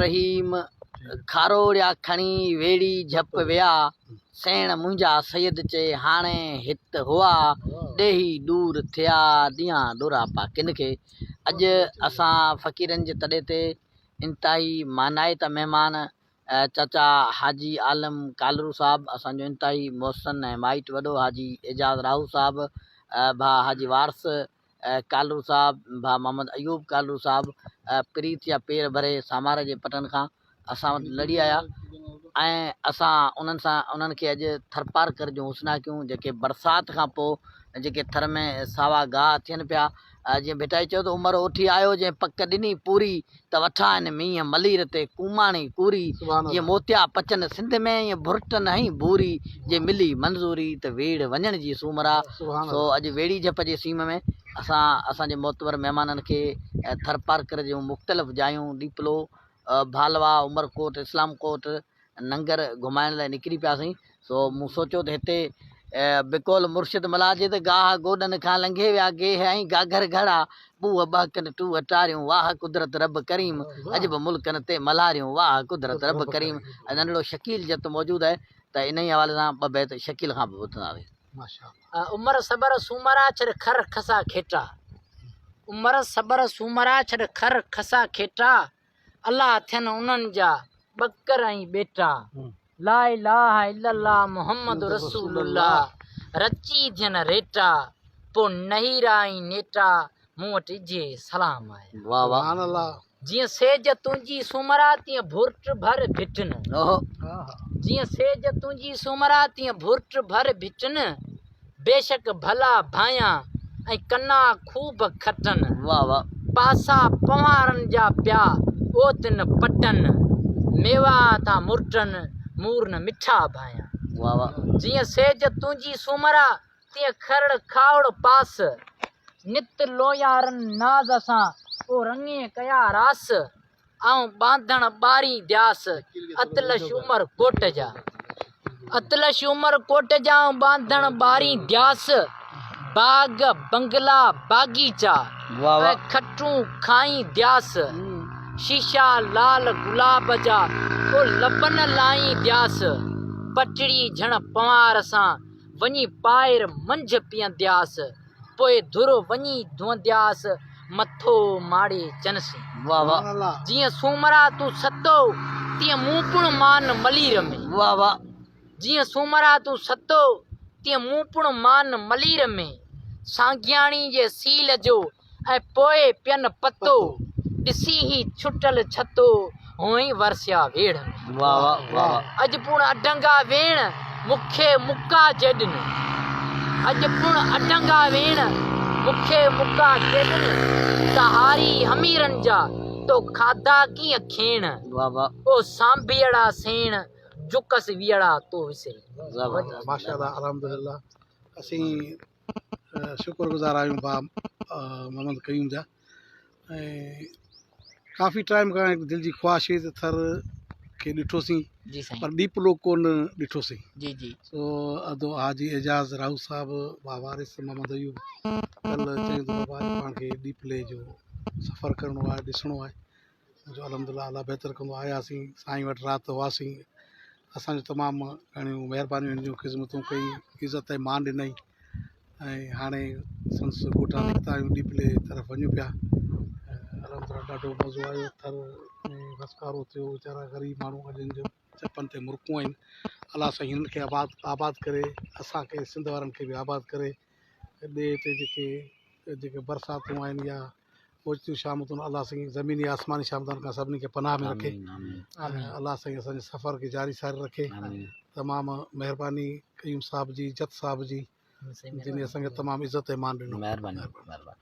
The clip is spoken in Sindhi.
رحيم کاروڙيا کڻي ويڙهي جهپ ويا، سيڻ منهنجا سيد چئي هاڻي هت هئا، ڏيهي ڏور ٿيا، ڏيان ڏوراپا ڪن کي. اڄ اسان فقيرن جي تڏي تي انتهائي مانائتا مهمان چاچا حاجي عالم ڪالرو صاحب اسان جو انتهائي محسن ۽ مائٽ وڏو حاجي اعجاز راهو صاحب، ڀاء حاجي وارث ڪالرو صاحب، ڀاء محمد ايوب ڪالرو صاحب پريت جا پير ڀري ساماري جي پٽن کان اسان وٽ لڙي آيا ۽ اسان انهن سان انهن کي اڄ ٿرپارڪر جون حسناڪيون جيڪي برسات کان پوء جيڪي ٿر ۾ ساوا گاهه ٿين پيا جيئن ڀٽائي چيو ته عمر اوٺي آيو جنهن پڪ ڏني پوري ته وٺان هن مينهن ملير تي ڪوماڻي ڪوري، جيئن موتيا پچن سنڌ ۾ ائين ڀرٽ نهين ڀوري، جي ملي منظوري ته ويڙهه وڃڻ جي سومرا. سو اڄ ويڙهي جهپ جي سيم ۾ اسان اسان جي معتبر مهمانن کي ٿرپارڪر جون مختلف جايون ڏيپلو، ڀالوا، عمرڪوٽ، اسلام ڪوٽ، ننگر گهمائڻ لاء نڪري پياسين، سو مون سوچيو ته هتي بقول مرشد ملاح جي ته گاهه گوڏن کان لنگهي ويا، گيهه ۽ گاگهر گهڙا، ٻوهه ٻهڪن ٽوهه ٽاريون، واهه قدرت رب ڪريم، عجب ملڪن تي ملهاريون، واهه قدرت رب ڪريم. ۽ ننڍڙو شڪيل جت موجود آهي ته انهيء حوالي سان ٻه بيت شڪيل کان به ٻڌنداسين. عمر صبر سومرا ڇڏ کر کسا کيٽا. عمر صبر سومرا ڇڏ کر کسا کيٽا. الله ٿين انهن جا ٻڪر ۽ ٻيٽا لا اله الا الله محمد رسول الله رچي ٿين ريٽا پو نهيرا ۽ نيٽا مون وٽ اجهي سلام آيا. واه واه. جيئن سيج تنهنجي سومرا تيئن ڀرٽ ڀر ڀٽن. جيئن سيج تنهنجي سومرا تيئن ڀرٽ ڀر ڀٽن. بيشڪ ڀلا ڀانيان ۽ ڪنا خوب کٽن. پاسا پنهوارن جا پيا اوت نه پٽن. ميوا ٿا مرٽن مور نه مٺا ڀانيان. جيئن سيج تنهنجي سومرا تيئن کرڙ کاوڙ پاس. نت لويارن ناز سان او رڱي ڪيا راس. آئون ٻانڌڻ ٻارين دياس، اطلش عمر ڪوٽ جا. اطلش عمر ڪوٽ جا آئون ٻانڌڻ ٻارين دياس، باغ بنگلا باغيچا ۽ کٽون کائين دياس، شيشا لال گلاب جا او لبن لائين دياس، پٽڙي جھڻ پنوار سان وڃي پائر منجھ پيئندياس. پوء ڌر وڃي ڌوئندياس، مٿو ماڙي چن سين. جيئن سومرا تون ستو، تيئن مون پڻ مان ملير ۾. جيئن سومرا تون ستو، تيئن مون پڻ مان ملير ۾. سانگياڻي جي سيل جو ۽ پوء پين پتو، ڏسي هي ڇٽل ڇتو، هونئن ورسيا ويڙهه ۾. اڄ پڻ اڍنگا ويڻ، مون کي مڪا جيڏن. اڄ پڻ اڍنگا ويڻ، مون کي مڪا جيڏن. ته هاري هميرن جا، تو کاڌا ڪيئن کيڻ. او سانڀيئڙا سيڻ، جڪس ويئڙا تو وسري. ماشاءالله الحمدلله اسين شڪر گذار آهيون ڀاء محمد قيوم جا ۽ ڪافي ٽائيم کان هڪ دل جي خواهش هئي ته ٿر کي ڏٺوسين جي سائين پر ڏيپلو ڪونه ڏٺوسين جي جي سو ادو حاجي اعجاز راهو صاحب ڀاء وارث محمد ايوب ڪل چيو ته بابا اڄ پاڻ کي ڏيپلي جو سفر ڪرڻو آهي ڏسڻو آهي جو الحمد لله الله بهتر ڪندو آياسين سائين وٽ رات هئاسين اسان جو تمام گهڻيون مهربانيون هن جون خدمتون ڪئي عزت ۽ مان ڏنائين ۽ هاڻي سندس ڳوٺان نڪتا آهيون ڏيپلي طرف وڃون پيا الحمد لله ڏاڍو مزو آيو ٿر ۾ وسڪارو ٿيو ويچارا غريب ماڻهو اڄ هن جو چپن تي مرڪون آهن الله سائين هنن کي آباد آباد ڪري اسانکي سنڌ وارن کي به آباد ڪري ڏيهه تي جيڪي جيڪي برساتون آهن يا اوچتيون شامتون الله سائين زميني آسماني شامتن کان سڀني کي پناهه ۾ رکي الله سائين اسان جي سفر کي جاري ساري رکي تمام مهرباني قيوم صاحب جي جت صاحب جي جن اسان کي تمام عزت ۽ مان ڏنو مهرباني مهرباني.